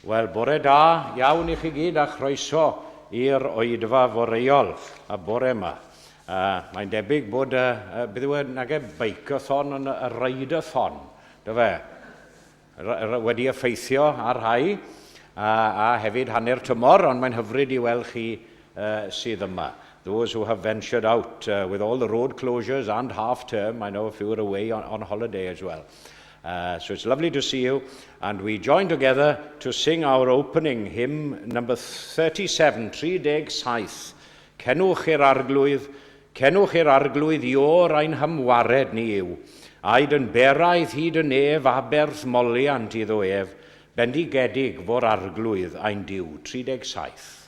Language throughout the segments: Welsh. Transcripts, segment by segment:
Wel, bore da iawn i chi gyd a chroeso i'r oedfa foreuol y bore yma. Uh, mae'n debyg bod, uh, uh, beth yw e, nage bike-a-thon, ond y ride-a-thon, dy fe, wedi effeithio ar rhai, a, a hefyd hanner tymor, ond mae'n hyfryd i weld chi uh, sydd yma. Those who have ventured out uh, with all the road closures and half term, I know a few are away on, on holiday as well. Uh, so it's lovely to see you. And we join together to sing our opening hymn number 37, 37. Cenwch i'r arglwydd, cenwch i'r arglwydd ior ein hymwared ni yw. Aed yn beraidd hyd y nef aberth moliant iddo ef, bendigedig fo'r arglwydd ein Duw. 37.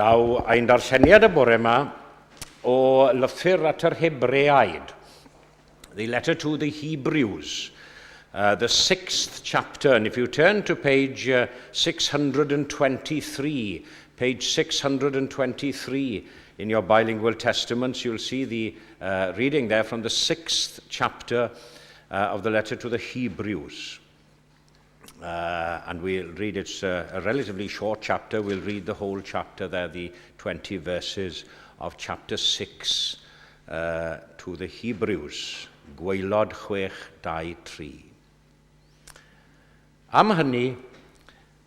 Daw ein darlleniad y bore yma o lythyr at yr Hebreaid, the letter to the Hebrews, uh, the sixth chapter. And if you turn to page uh, 623, page 623 in your bilingual testaments, you'll see the uh, reading there from the sixth chapter uh, of the letter to the Hebrews. Uh, and we'll read it's a, a relatively short chapter. We'll read the whole chapter there, the 20 verses of chapter 6 uh, to the Hebrews. Gwaelod 6, 2, 3. Am hynny,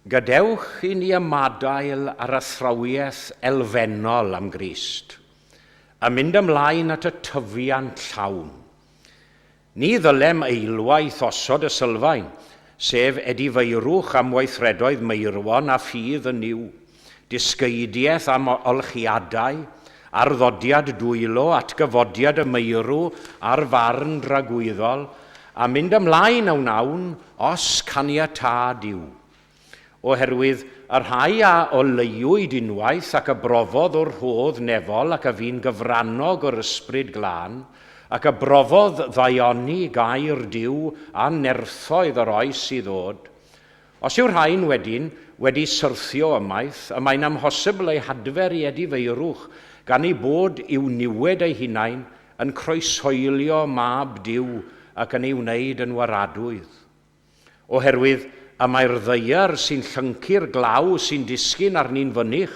gadewch i ni ymadael ar athrawiaeth elfennol am Grist, a mynd ymlaen at y tyfiant llawn. Ni ddylem eilwaith osod y sylfaen, sef edifeirwch am weithredoedd meirwon a ffydd yn Nuw, disgeidiaeth am olchiadau, arddodiad dwylo, atgyfodiad y meirw a'r farn dragwyddol, a mynd ymlaen a wnawn os caniatâ Duw. Oherwydd y rhai a oleuwyd unwaith ac a brofodd o'r rhodd nefol ac a fu'n gyfrannog o'r Ysbryd Glân, ac a brofodd ddaioni gair Duw a nerthoedd yr oes i ddod, os yw'r rhain wedyn wedi syrthio ymaith, y mae'n amhosibl eu hadfer i edifeirwch, gan eu bod i'w niwed eu hunain yn croeshoelio Mab Duw ac yn ei wneud yn waradwydd. Oherwydd y mae'r ddaear sy'n llyncu'r glaw sy'n disgyn arni'n fynych,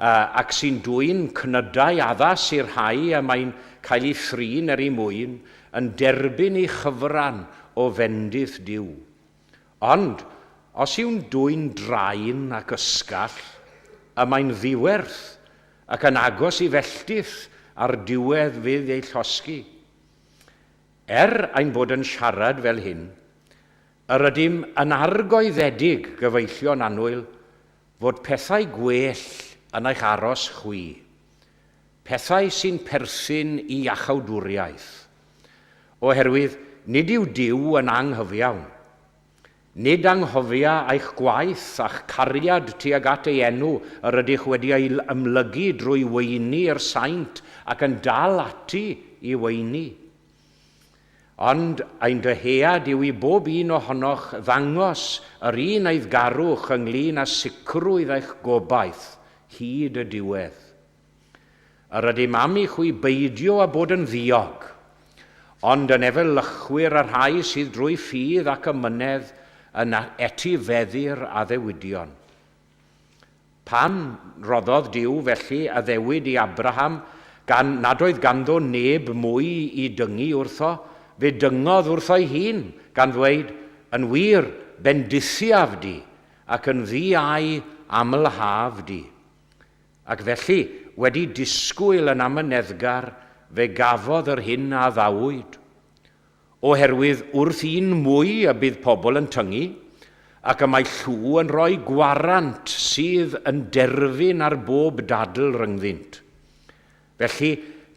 ac sy'n dwyn cnydau addas i'r rhai y mae'n cael ei thrin er ei mwyn, yn derbyn ei chyfran o fendith Duw. Ond, os yw'n dwyn draen ac ysgall, y mae'n ddiwerth ac yn agos i felltith a'r diwedd fydd ei llosgi. Er ein bod yn siarad fel hyn, yr ydym yn argoeddedig, gyfeillion annwyl, fod pethau gwell yn eich aros chwi, pethau sy'n perthyn i iachawdwriaeth. Oherwydd nid yw Duw yn anghyfiawn. Nid anghofia eich gwaith a'ch cariad tuag at ei enw yr ydych wedi ei ymlygu drwy weini i'r saint ac yn dal ati i weini. Ond ein dyhead yw i bob un ohonoch ddangos yr un eiddgarwch ynglŷn â sicrwydd eich gobaith hyd y diwedd. Yr ydym am i chwi beidio â bod yn ddiog, ond yn efelychwyr y rhai sydd drwy ffydd ac amynedd yn etifeddu'r addewidion. Pan roddodd Duw felly addewid i Abraham, gan nad oedd ganddo neb mwy i dyngu wrtho, fe dyngodd wrtho'i hun, gan ddweud, Yn wir, bendithiaf di, ac yn ddi-au amlhaf di. Ac felly, wedi disgwyl yn amyneddgar, fe gafodd yr hyn a addawyd. Oherwydd wrth un mwy y bydd pobl yn tyngu, ac y mae llw yn rhoi gwarant sydd yn derfyn ar bob dadl rhyngddynt. Felly,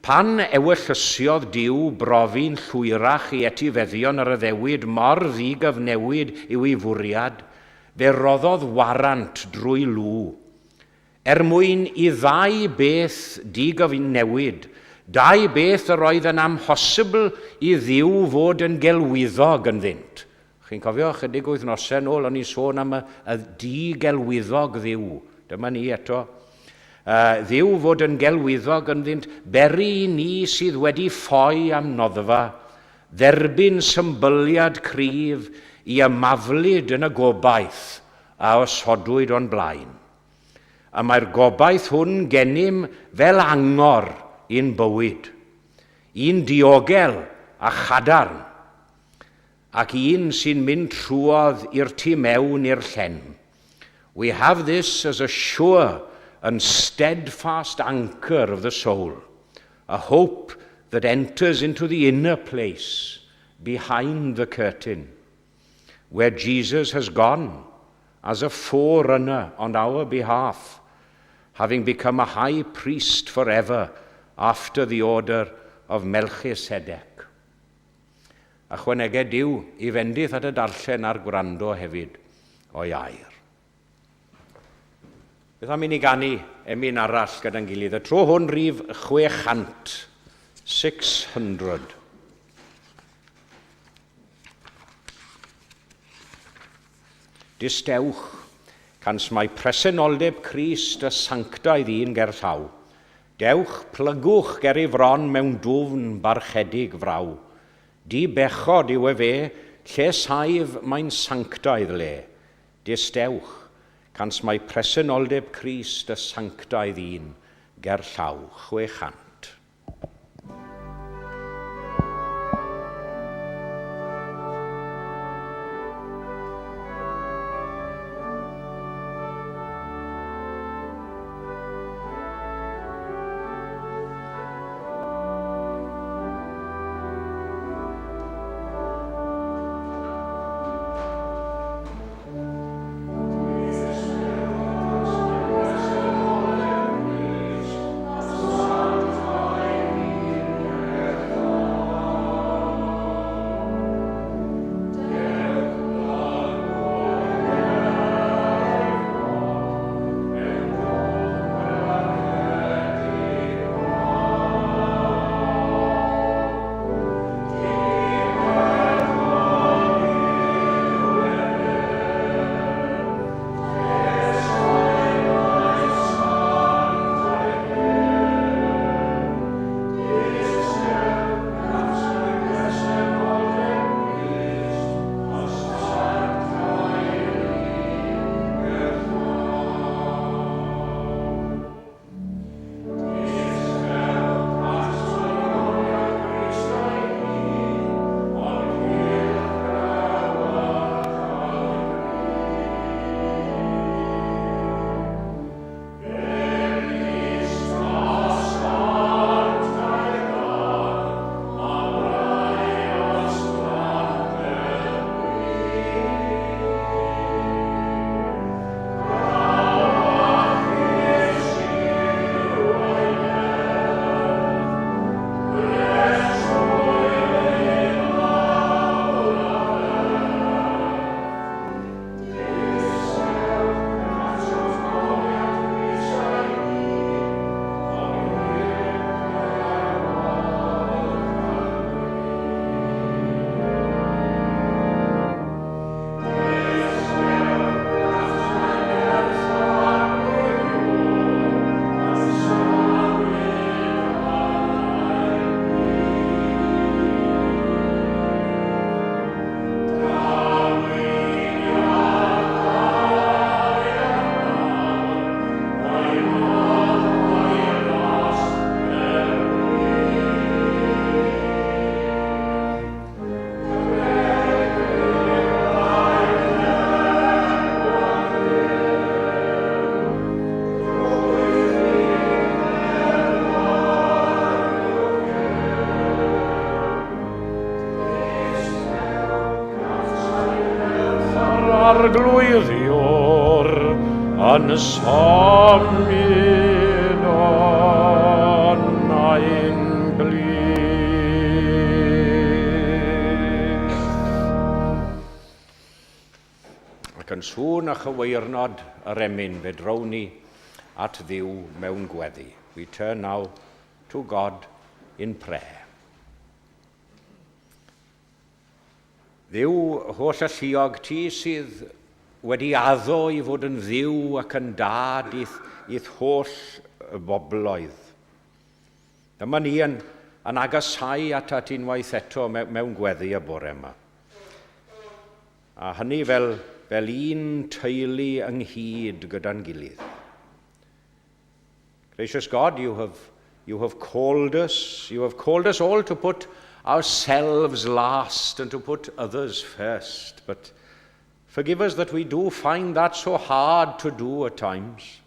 pan ewyllysiodd Duw brofi'n llwyrach i etifeddion yr addewid mor ddigyfnewid yw ei fwriad, fe roddodd warant drwy lw. Er mwyn i ddau beth digyfnewid, dau beth yr oedd yn amhosibl i Dduw fod yn gelwyddog ynddynt. Chi'n cofio, chydig wythnosau yn ôl, o'n i'n sôn am y, y di-gelwyddog Dduw. Dyma ni eto. Dduw fod yn gelwyddog ynddynt, beri i ni sydd wedi ffoi am noddfa, dderbyn symbyliad cryf i ymaflyd yn y gobaith a osodwyd o'n blaen. A mae'r gobaith hwn gennym fel angor i'n bywyd, un diogel a chadarn, ac un sy'n mynd trwodd i'r tu mewn i'r llen. We have this as a sure and steadfast anchor of the soul, a hope that enters into the inner place behind the curtain, where Jesus has gone as a forerunner on our behalf, having become a high priest forever after the order of Melchizedek. Ychwaneged Duw i fendith at y darllen a'r gwrando hefyd o'i air. Beth am i ni ganu emyn arall gyda'n gilydd? Y tro hwn rhif 600. 600. Distewch, cans mae presenoldeb Crist y sanctaidd un ger llaw. Dewch, plygwch ger ei fron mewn dwfn barchedig fraw. Di bechod yw efe, lle saif mae'n sanctaidd le. Distewch, cans mae presenoldeb Crist y sanctaidd un ger llaw. 600. Arglwydd yw'r yn symud yn ein blith. Ac yn sŵn a chyweirnod yr emyn, fe drown ni at Dduw mewn gweddi. We turn now to God in prayer. Dduw holl alluog, ti sydd wedi addo i fod yn Dduw ac yn dad i'th, i'th holl bobloedd. Dyma ni yn, yn agosáu atat unwaith eto mewn gweddi y bore yma. A hynny fel, fel un teulu ynghyd gyda'n gilydd. Gracious God, you have called us, you have called us all to put ourselves last and to put others first. But forgive us that we do find that so hard to do at times.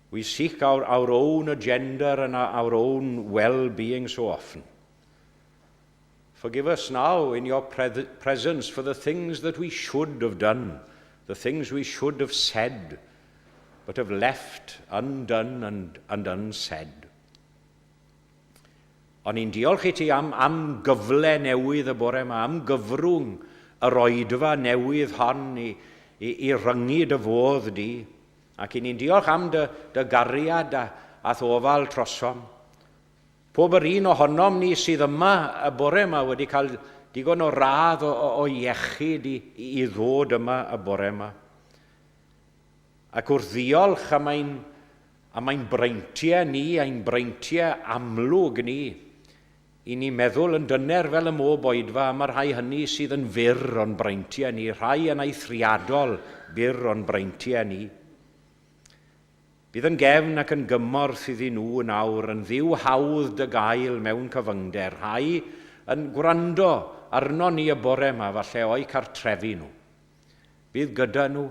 We seek our own agenda and our own well-being so often. Forgive us now in your presence for the things that we should have done, the things we should have said, but have left undone and unsaid. Ond ni'n diolch i ti am gyfle newydd y bore yma, am gyfrwng yr oedfa newydd hon i ryngu dy fodd di. Ac i ni'n diolch am dy gariad a'th ofal trosom. Pob yr un ohonom ni sydd yma y bore yma wedi cael digon o radd o iechyd i ddod yma y bore yma. Ac wrth ddiolch am ein breintiau ni, ein breintiau amlwg ni, i ni meddwl yn dyner fel ym mhob oedfa am y rhai hynny sydd yn fyr o'n breintiau ni, rhai yn eithriadol byr o'n breintiau ni. Bydd yn gefn ac yn gymorth iddyn nhw yn awr, yn Dduw hawdd dy gael mewn cyfyngder, rhai yn gwrando arno ni y bore yma, falle o'u cartrefi nhw. Bydd gyda nhw,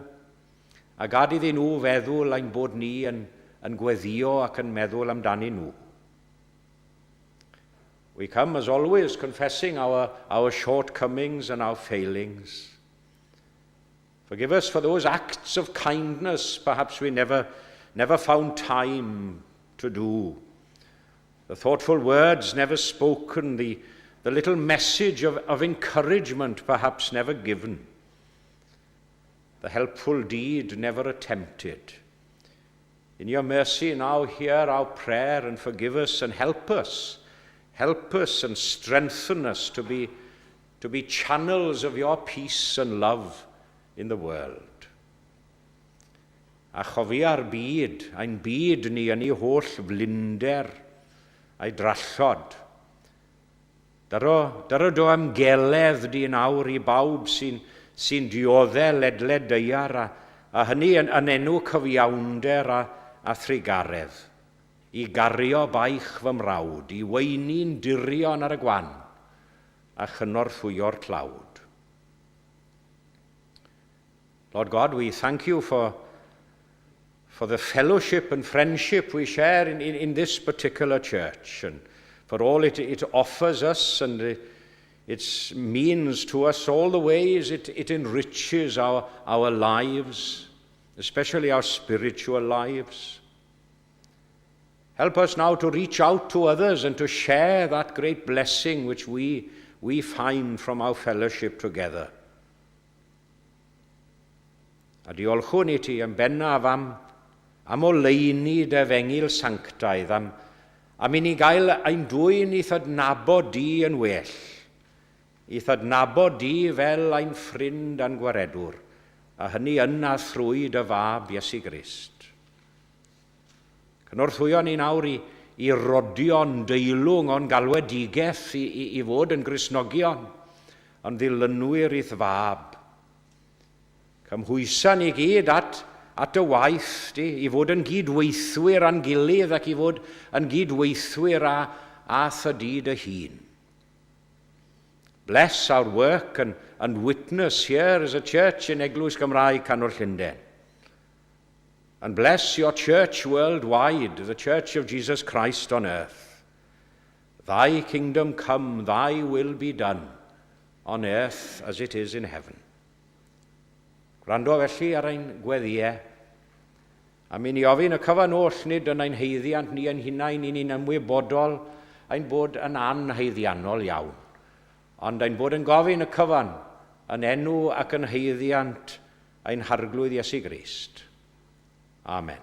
a gad iddyn nhw feddwl ein bod ni yn gweddio ac yn meddwl amdanyn nhw. We come, as always, confessing our shortcomings and our failings. Forgive us for those acts of kindness perhaps we never found time to do. The thoughtful words never spoken, the little message of encouragement perhaps never given, the helpful deed never attempted. In your mercy now hear our prayer and forgive us and help us. Help us and strengthen us to be channels of your peace and love in the world. A chofia'r byd, ein byd ni yn ei holl flinder a'i drallod. Dyro dy ymgeledd di yn awr i bawb sy'n dioddef ledled daear a hynny yn enw cyfiawnder a thrugaredd. I gario baich fy mrawd, i weini'n dirion ar y gwan a chynorthwyo'r tlawd. Lord God, we thank you for the fellowship and friendship we share in this particular church and for all it offers us and its means to us, all the ways it enriches our lives, especially our spiritual lives. Help us now to reach out to others and to share that great blessing which we find from our fellowship together. A diolchwn i ti yn bennaf am oleuni dy efengyl sanctaidd, am i ni gael ein dwyn i'th adnabod di yn well, i'th adnabod di fel ein ffrind a'n gwaredwr, a hynny yn a thrwy dy fab Iesu Grist. Cynorthwyo ni nawr i rodio'n deilwng o'n galwedigaeth i fod yn Gristnogion, yn ddilynwyr i'th fab. Cymhwysa ni gyd at y waith di, i fod yn gydweithwyr â'n gilydd ac i fod yn gydweithwyr â di dy hun. Bless our work and witness here as a church in Eglwys Gymraeg Canol Llundain. And bless your church worldwide, the Church of Jesus Christ on earth. Thy kingdom come, thy will be done, on earth as it is in heaven. Gwrando felly ar ein gweddïau, a mi ni ofyn y cyfan oll nid yn ein haeddiant ni ein hunain i ni'n ymwybodol ein bod yn anhaeddiannol iawn, ond ein bod yn gofyn y cyfan yn enw ac yn haeddiant ein Harglwydd Iesu Grist. Amen.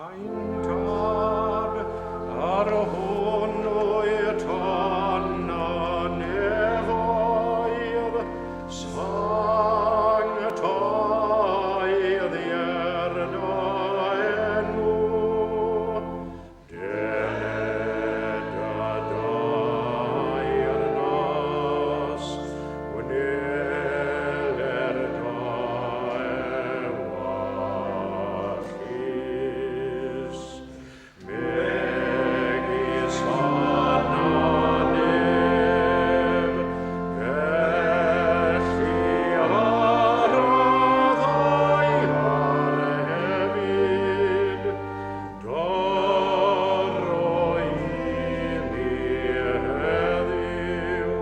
Ein Tad, yr hwn wyt yn y nefoedd, sanctaiddier dy enw, Deled dy deyrnas, wneler dy ewyllys, megis yn y nef, felly ar y ddaear hefyd. Dyro i ni heddiw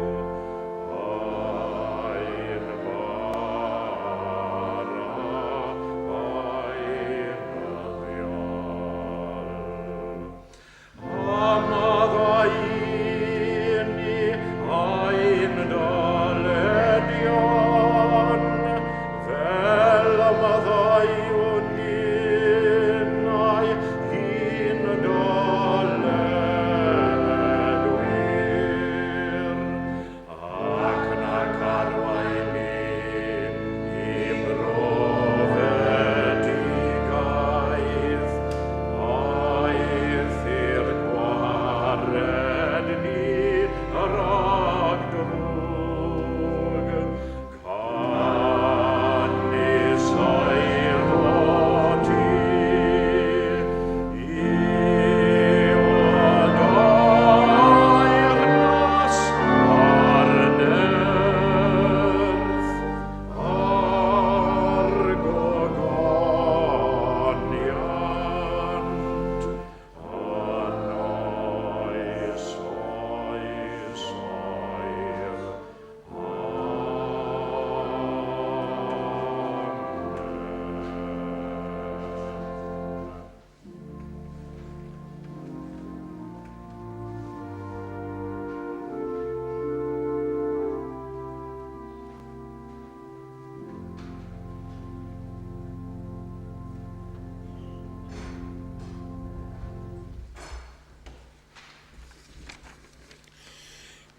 ein bara beunyddiol. A maddau i ni ein dyledion, fel y maddeuwn ninnau i'n dyledwyr. Ac nac arwain ni i brofedigaeth, aeth i'r gwared ni rhag drwg. Canys eiddo ti yw y deyrnas a'r nerth a'r gogoniant yn oes oesoedd.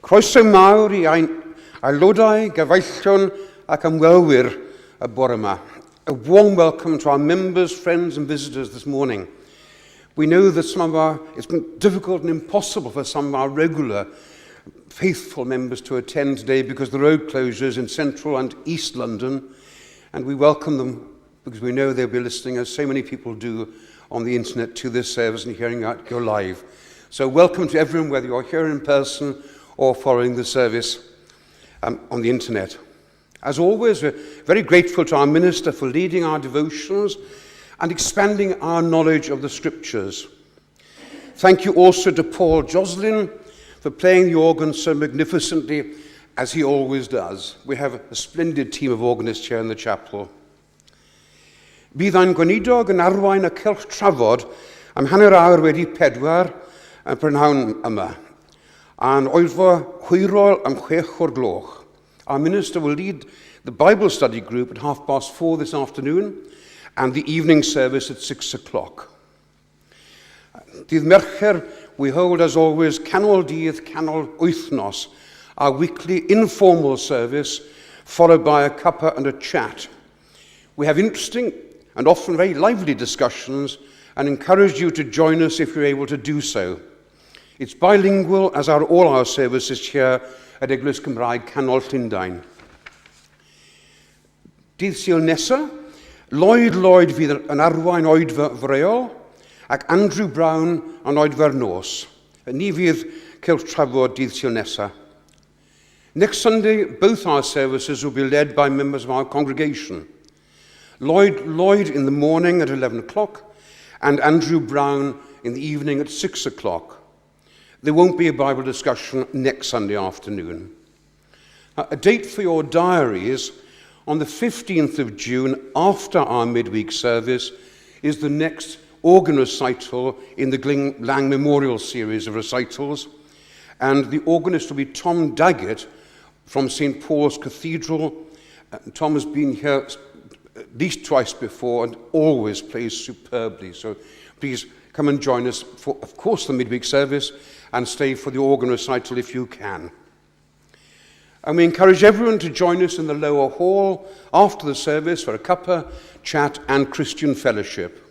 Croeso mawr i ein aelodau, gyfeillion ac ymwelwyr y bore yma. A warm welcome to our members, friends and visitors this morning. We know that some of our, it's been difficult and impossible for some of our regular faithful members to attend today because the road closures in central and east London, and we welcome them because we know they'll be listening, as so many people do on the internet, to this service and hearing it go live. So welcome to everyone, whether you're here in person or following the service on the internet. As always, we're very grateful to our minister for leading our devotions and expanding our knowledge of the scriptures. Thank you also to Paul Joslin for playing the organ so magnificently, as he always does. We have a splendid team of organists here in the chapel. Bydd ein gweinidog yn arwain y cylch trafod am 4:30 y prynhawn yma, a'n oedfa hwyrol am 6 o'r gloch. Our minister will lead the Bible study group at 4:30 this afternoon and the evening service at 6 o'clock. Dydd Mercher, we hold, as always, Canol Dydd, Canol Wythnos, our weekly informal service, followed by a cuppa and a chat. We have interesting and often very lively discussions and encourage you to join us if you're able to do so. It's bilingual, as are all our services here at Eglwys Gymraeg Canol Llundain. Dydd Sul nesa, Lloyd Lloyd fydd yn arwain oedfa foreol ac Andrew Brown yn oedfa'r nos. Ni fydd cylch trafod dydd Sul nesa. Next Sunday, both our services will be led by members of our congregation. Lloyd Lloyd in the morning at 11 o'clock and Andrew Brown in the evening at 6 o'clock. There won't be a Bible discussion next Sunday afternoon. A date for your diaries on the 15th of June, after our midweek service, is the next organ recital in the Glyn Lang Memorial Series of recitals. And the organist will be Tom Daggett from St. Paul's Cathedral. Tom has been here at least twice before and always plays superbly. So please come and join us for, of course, the midweek service and stay for the organ recital if you can. And we encourage everyone to join us in the lower hall after the service for a cuppa, chat and Christian fellowship.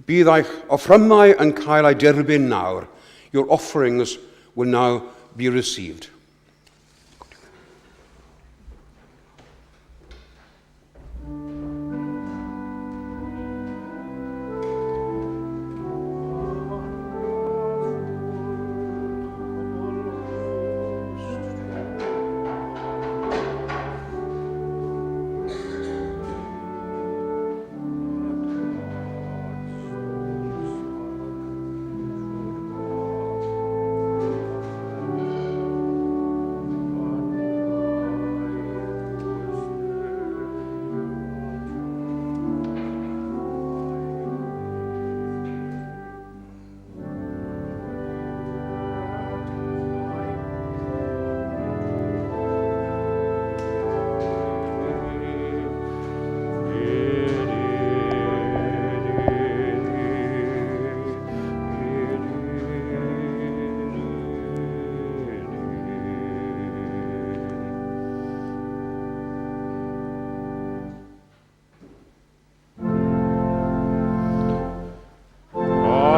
Bydd eich offrymau yn cael eu derbyn nawr. Your offerings will now be received.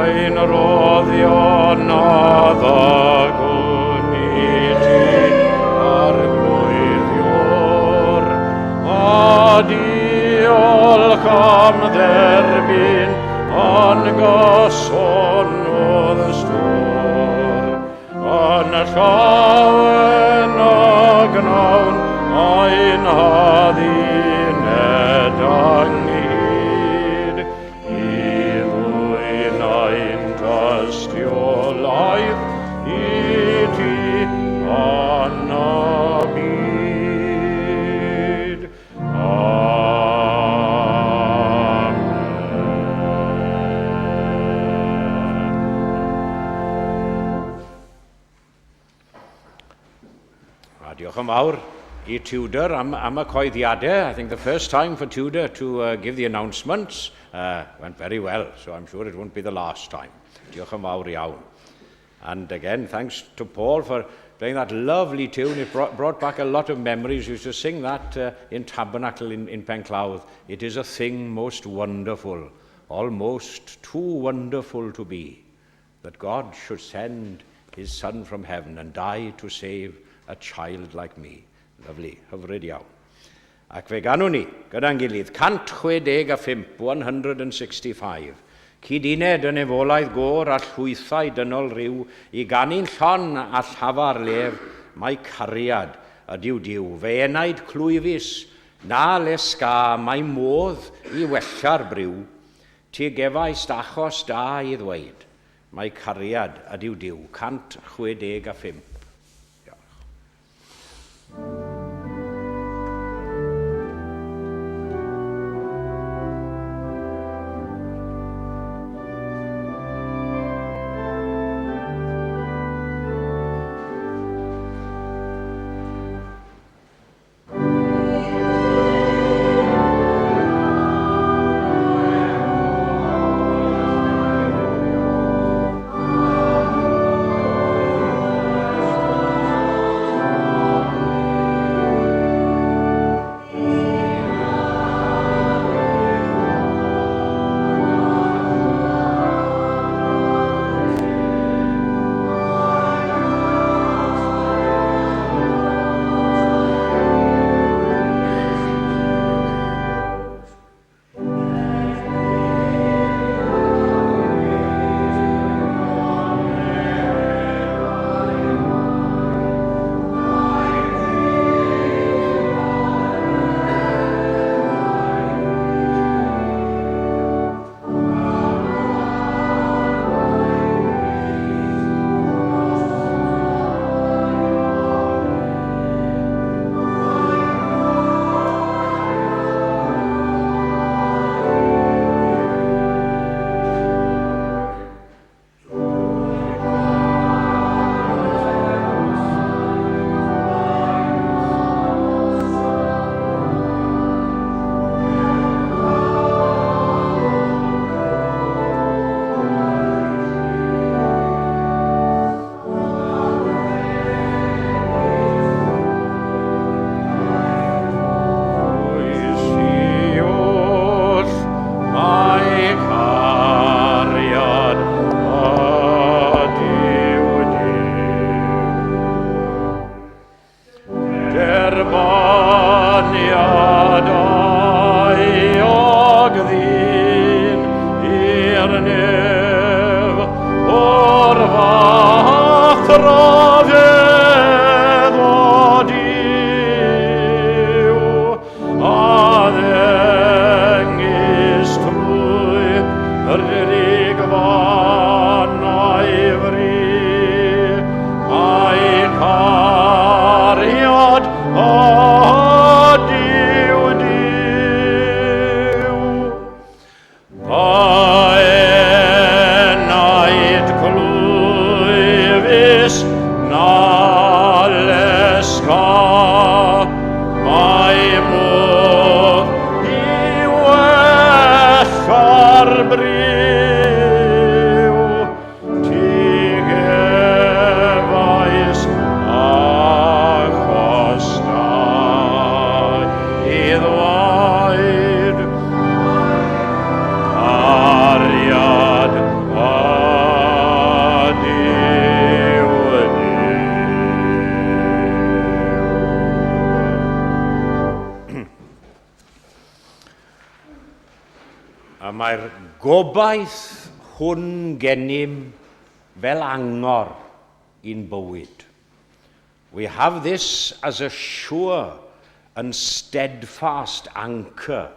Ein roddion a ddagwn i ti, Arglwydd Ior, a diolch am dderbyn yn gyson o'dd stôr. Yn llawen y gnawn ein hadduned ynghyd, i ddwyn ein tystiolaeth i ti yn y byd. Amen. A diolch yn fawr i Tudor am y coeddiadau. I think the first time for Tudor to give the announcements went very well, so I'm sure it won't be the last time. Diolch yn fawr iawn. And again, thanks to Paul for playing that lovely tune. It brought back a lot of memories. We used to sing that in Tabernacle in Penclawdd. It is a thing most wonderful, almost too wonderful to be, that God should send his son from heaven and die to save a child like me. Lovely, hyfryd iawn. Ac fe ganwn ni, gyda'n gilydd, 165, 165. Cyduned y nefolaidd gôr a llwythau dynol ryw, i ganu'n llon a llafar lef, mai cariad ydyw Duw. Fe enaid clwyfus, na lesga, mae modd i wella'r briw. Ti gefaist achos da i ddweud, mai cariad ydyw Duw. 165. Diolch. gobaith hwn gennym fel angor i'n bywyd. We have this as a sure and steadfast anchor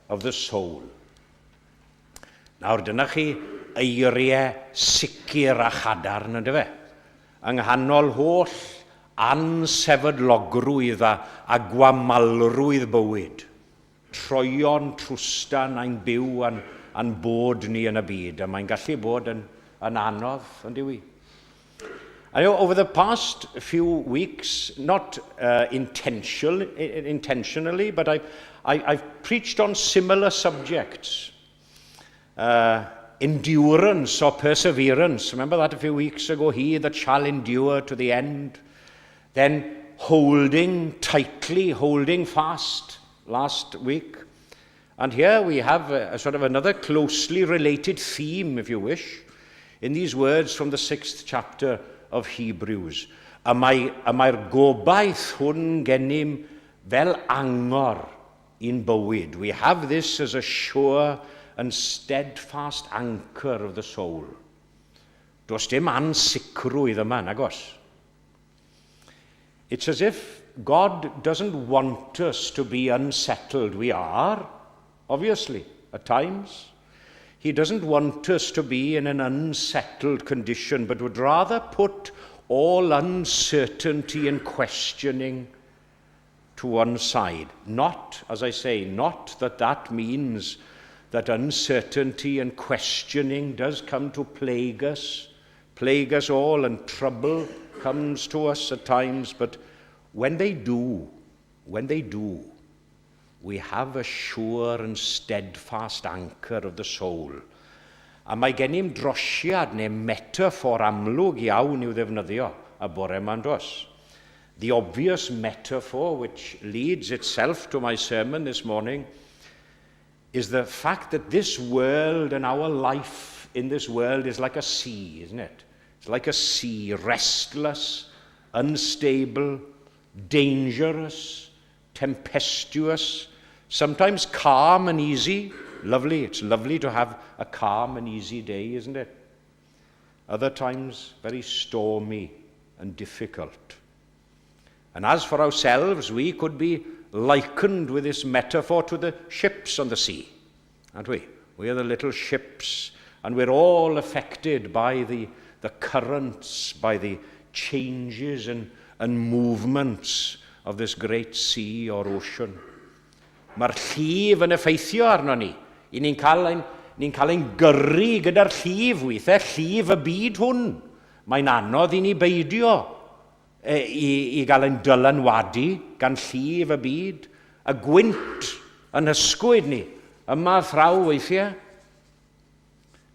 of the soul. Nawr, dyna chi eiriau sicr a chadarn, yndyfe? Yng nghanol holl ansefydlogrwydd a gwamalrwydd bywyd, troeon trwstan a'n byw a'n bod ni yn y byd, a mae'n gallu bod yn anodd, yn dyw i? I know over the past few weeks, not intentionally, but I've preached on similar subjects. Endurance or perseverance. Remember that a few weeks ago? He that shall endure to the end. Then holding tightly, holding fast last week. And here we have a sort of another closely related theme, if you wish, in these words from the sixth chapter of Hebrews. Y mae'r gobaith hwn gennym fel angor i'n bywyd. We have this as a sure and steadfast anchor of the soul. Does dim ansicrwydd yma, nagos? It's as if God doesn't want us to be unsettled. We are, obviously, at times. He doesn't want us to be in an unsettled condition, but would rather put all uncertainty and questioning to one side. Not, as I say, not that that means that uncertainty and questioning does come to plague us all, and trouble comes to us at times, but when they do, we have a sure and steadfast anchor of the soul. A mae gennym drosiad neu metaphor amlwg iawn i'w ddefnyddio y bore yma, does? The obvious metaphor which leads itself to my sermon this morning is the fact that this world and our life in this world is like a sea, isn't it? It's like a sea, restless, unstable, dangerous, tempestuous, sometimes calm and easy. Lovely. It's lovely to have a calm and easy day, isn't it? Other times, very stormy and difficult. And as for ourselves, we could be likened with this metaphor to the ships on the sea, aren't we? We are the little ships, and we're all affected by the currents, by the changes and movements of this great sea or ocean. Mae'r llif yn effeithio arno ni. I ni'n cael ein gyrru gyda'r llif weithiau, llif y byd hwn. Mae'n anodd i ni beidio i gael ein dylanwadu gan llif y byd. Y gwynt yn ysgwyd ni. Yma thraw weithiau.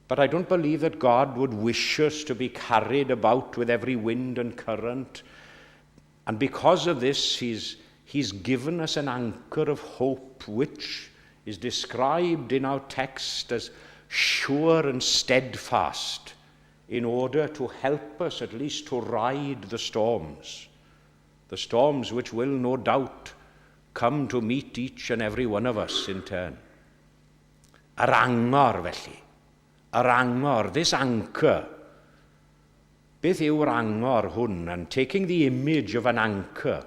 But I don't believe that God would wish us to be carried about with every wind and current. And because of this, He's given us an anchor of hope, which is described in our text as sure and steadfast, in order to help us at least to ride the storms. The storms which will no doubt come to meet each and every one of us in turn. Yr angor felly. Yr angor, this anchor. Beth yw'r angor hwn? And taking the image of an anchor,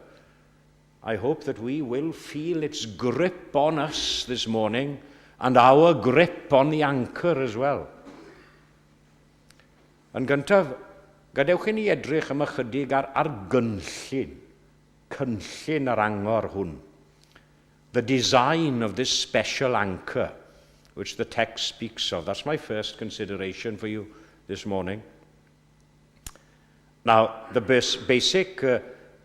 I hope that we will feel its grip on us this morning and our grip on the anchor as well. Yn gyntaf, gadewch i ni edrych am ychydig ar gynllun, cynllun yr angor hwn. The design of this special anchor, which the text speaks of. That's my first consideration for you this morning. Now, the basic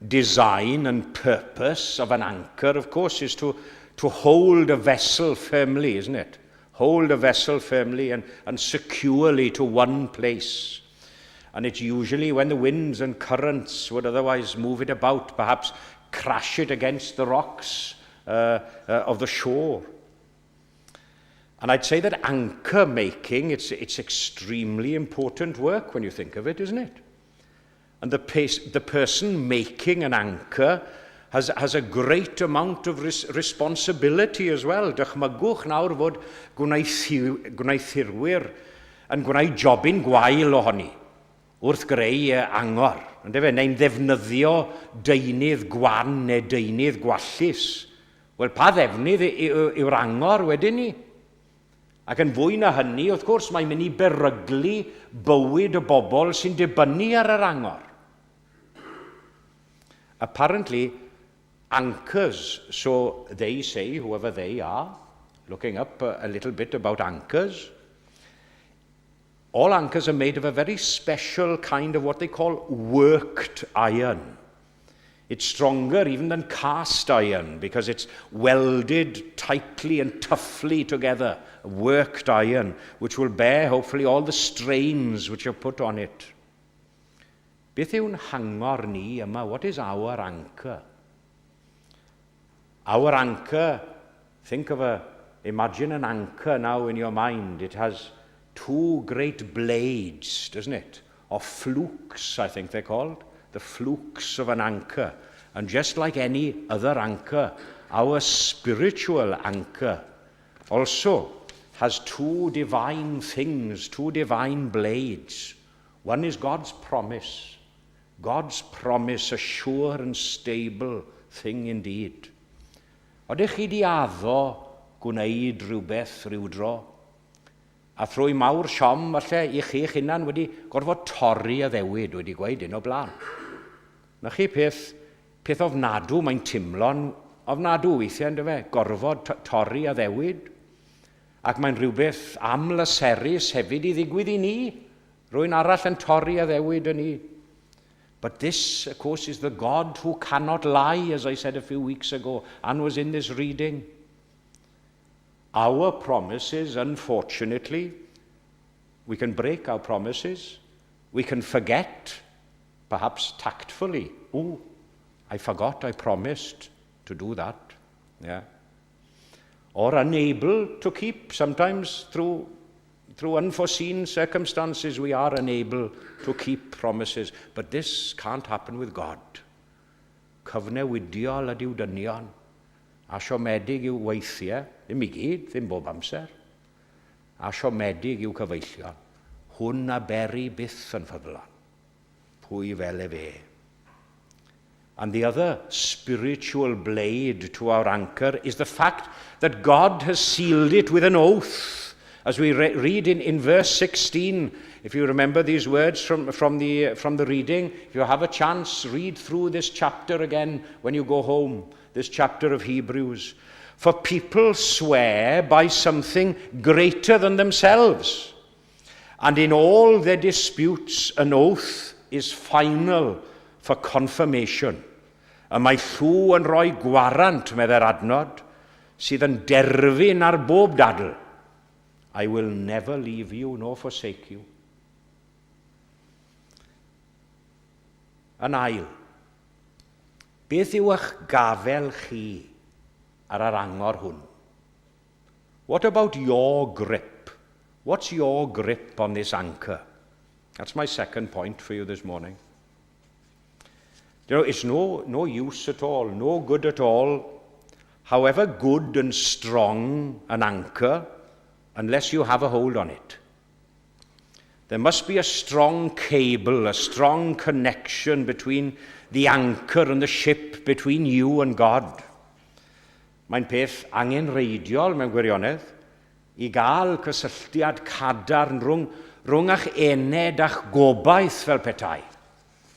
design and purpose of an anchor, of course, is to hold a vessel firmly, isn't it? Hold a vessel firmly and securely to one place. And it's usually when the winds and currents would otherwise move it about, perhaps crash it against the rocks of the shore. And I'd say that anchor making, it's extremely important work when you think of it, isn't it? And the person making an anchor has a great amount of responsibility as well. Dychmygwch nawr fod gwneuthurwyr yn gwneud jobyn gwael ohoni wrth greu angor, yndyfe, neu'n ddefnyddio deunydd gwan neu deunydd gwallus. Wel, pa ddefnydd yw'r angor wedyn ni? Ac yn fwy na hynny, wrth gwrs, mae'n mynd i beryglu bywyd y bobl sy'n dibynnu ar yr angor. Apparently, anchors, so they say, whoever they are, looking up a little bit about anchors, all anchors are made of a very special kind of what they call worked iron. It's stronger even than cast iron because it's welded tightly and toughly together, worked iron, which will bear hopefully all the strains which are put on it. Beth yw'n hangor ni yma? What is our anchor? Our anchor, imagine an anchor now in your mind. It has two great blades, doesn't it? Or flukes, I think they're called. The flukes of an anchor. And just like any other anchor, our spiritual anchor also has two divine things, two divine blades. One is God's promise. God's promise, a sure and stable thing indeed. Oeddech chi di addo gwneud rhywbeth rhywdro? A thrwy mawr siom, falle, i chi'ch hunan wedi gorfod torri addewid, wedi gweud un o blaen. Na chi peth ofnadw, mae'n timlo'n ofnadw weithiau, ynddo fe, gorfod torri addewid. Ac mae'n rhywbeth amhleserus hefyd i ddigwydd i ni. Rhywun arall yn torri addewid yn ni. But this, of course, is the God who cannot lie, as I said a few weeks ago, and was in this reading. Our promises, unfortunately, we can break our promises. We can forget, perhaps tactfully. Oh, I forgot I promised to do that. Yeah. Or unable to keep. Sometimes through unforeseen circumstances we are unable to keep promises. But this can't happen with God. Cyfnewidiol ydyw dynion, a siomedig i'w weithiau, ddim i gyd, ddim bob amser, a siomedig i'w cyfeillion. Hwn a bery byth yn ffyddlon. Pwy fel efe? And the other spiritual blade to our anchor is the fact that God has sealed it with an oath. As we read in verse 16, if you remember these words from the reading, if you have a chance, read through this chapter again when you go home, this chapter of Hebrews. For people swear by something greater than themselves, and in all their disputes, an oath is final for confirmation. Y mae llw yn rhoi gwarant, medde'r adnod, sydd yn derfyn ar bob dadl. I will never leave you nor forsake you. Yn ail, beth yw eich gafel chi ar yr angor hwn? What about your grip? What's your grip on this anchor? That's my second point for you this morning. It's no use at all, no good at all, however good and strong an anchor, unless you have a hold on it. There must be a strong cable, a strong connection between the anchor and the ship, between you and God. Mae'n peth angenrheidiol mewn gwirionedd i gael cysylltiad cadarn rhwng eich ened a'ch gobaith fel petai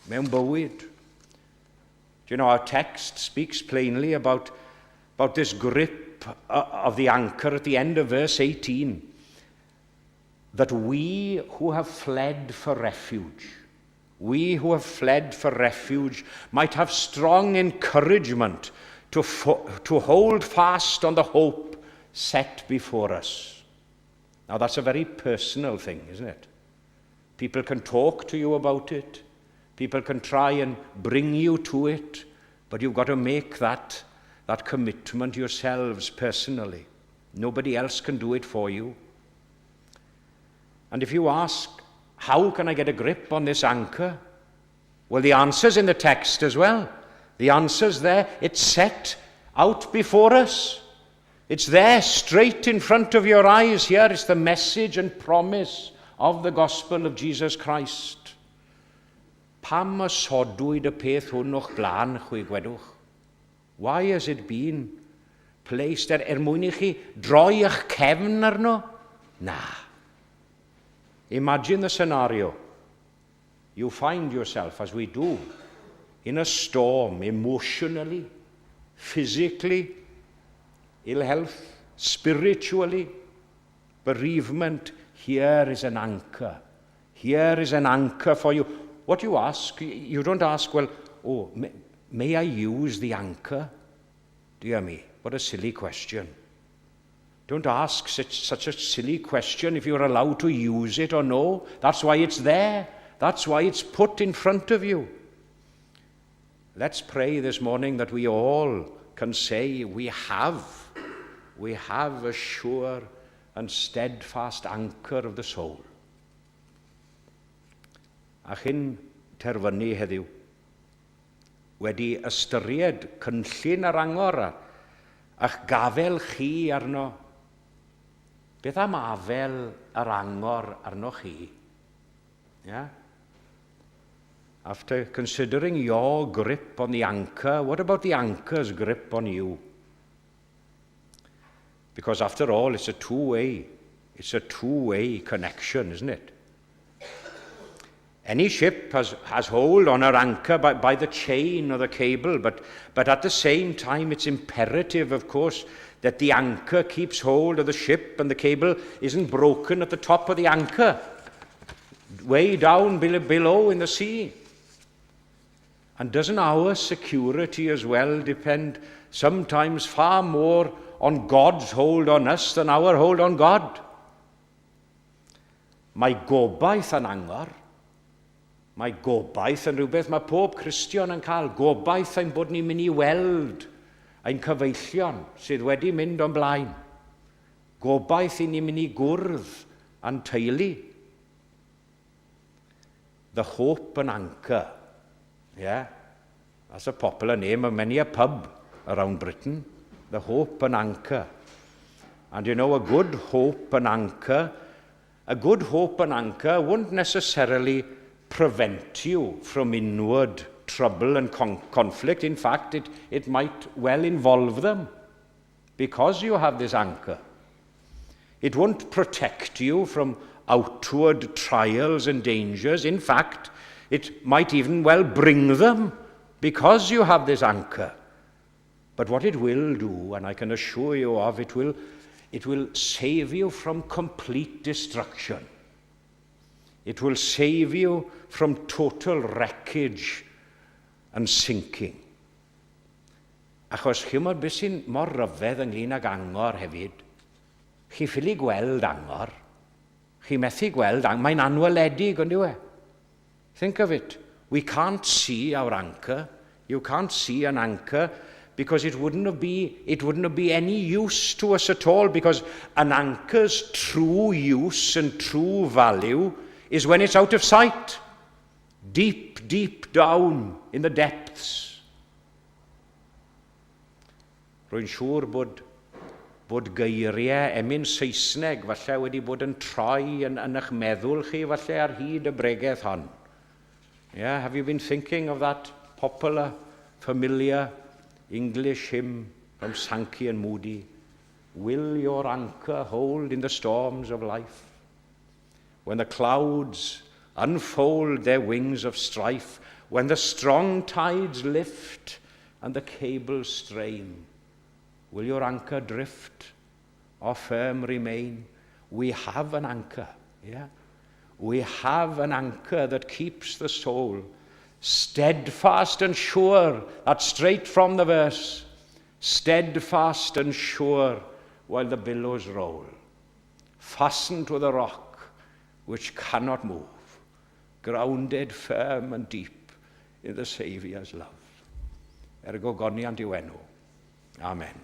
mewn bywyd. Do you know, our text speaks plainly about this grip of the anchor at the end of verse 18. That we who have fled for refuge, we who have fled for refuge might have strong encouragement to hold fast on the hope set before us. Now that's a very personal thing, isn't it? People can talk to you about it. People can try and bring you to it, but you've got to make that commitment yourselves personally. Nobody else can do it for you. And if you ask, how can I get a grip on this anchor? Well, the answer's in the text as well. The answer's there. It's set out before us. It's there straight in front of your eyes. Here is the message and promise of the gospel of Jesus Christ. Pam osodwyd y peth hwn o'ch blaen chwi, gwedwch? Why has it been placed er mwyn i chi droi eich cefn arno? Na. Imagine the scenario. You find yourself, as we do, in a storm emotionally, physically, ill health, spiritually, bereavement. Here is an anchor. Here is an anchor for you. What you ask, you don't ask, well, oh, may I use the anchor? Dear me, what a silly question. Don't ask such a silly question if you're allowed to use it or no. That's why it's there. That's why it's put in front of you. Let's pray this morning that we all can say we have. We have a sure and steadfast anchor of the soul. A chyn terfynu heddiw, wedi ystyried cynllun yr angor a'ch gafel chi arno, beth am afel yr angor arno chi? Yeah? After considering your grip on the anchor, what about the anchor's grip on you? Because after all, it's a two-way connection, isn't it? Any ship has hold on her anchor by the chain or the cable, but at the same time it's imperative, of course, that the anchor keeps hold of the ship and the cable isn't broken at the top of the anchor, way down below in the sea. And doesn't our security as well depend sometimes far more on God's hold on us than our hold on God? Mae gobaith yn angor. Mae gobaith yn rhywbeth mae pob Cristion yn cael. Gobaith ein bod ni'n mynd i weld ein cyfeillion sydd wedi mynd o'n blaen. Gobaith i ni'n mynd i gwrdd â'n teulu. The Hope and Anchor. Yeah, that's a popular name of many a pub around Britain. The Hope and Anchor. And you know, a good hope and anchor won't necessarily prevent you from inward trouble and conflict. In fact, it might well involve them because you have this anchor. It won't protect you from outward trials and dangers. In fact, it might even well bring them because you have this anchor. But what it will do, and I can assure you of, it will save you from complete destruction. It will save you from total wreckage and sinking. Achos chi'mod beth sy'n mor ryfedd ynglyn ag angor hefyd? Chi ffili gweld angor. Chi methu gweld angor. Mae'n anweledig, on'd yw e? Think of it. We can't see our anchor. You can't see an anchor because it wouldn't be any use to us at all, because an anchor's true use and true value is when it's out of sight, deep, deep down in the depths. Rwy'n siŵr bod geiriau emyn Saesneg falle wedi bod yn troi yn eich meddwl chi falle ar hyd y bregeth hon. Yeah, have you been thinking of that popular, familiar English hymn from Sankey and Moody? Will your anchor hold in the storms of life? When the clouds unfold their wings of strife, when the strong tides lift and the cables strain, will your anchor drift or firm remain? We have an anchor, yeah? We have an anchor that keeps the soul steadfast and sure. That's straight from the verse. Steadfast and sure while the billows roll. Fastened to the rock which cannot move. Grounded firm and deep in the Saviour's love. Er gogoniant i'w enw. Amen.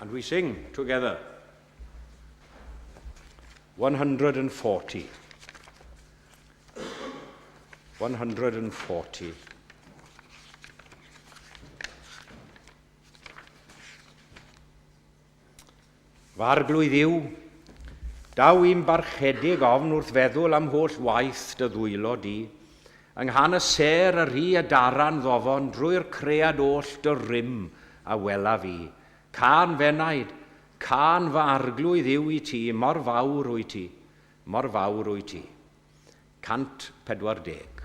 And we sing together. 140. 140. Fy arglwydd yw, daw i'm barchedig ofn wrth feddwl am holl waith dy ddwylo di. Yng nghan y sêr y rhu y daran ddofon drwy'r cread oll dy rym a welaf i. Cân f'enaid, cân fy arglwydd yw i ti, mor fawr wyt ti, mor fawr wyt ti. 140.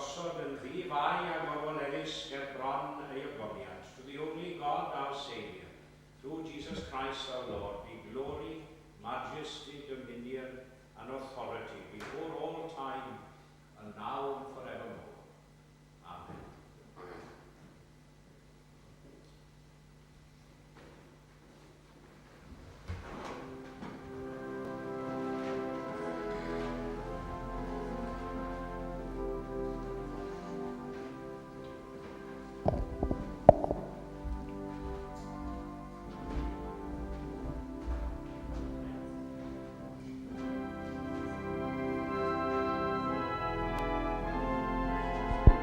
gosod yn ddi-fai a gorfoleddus ger bron ei ogoniant, to the only God our Saviour, through Jesus Christ our Lord, be glory, majesty, dominion, and authority before all time, and now and forevermore.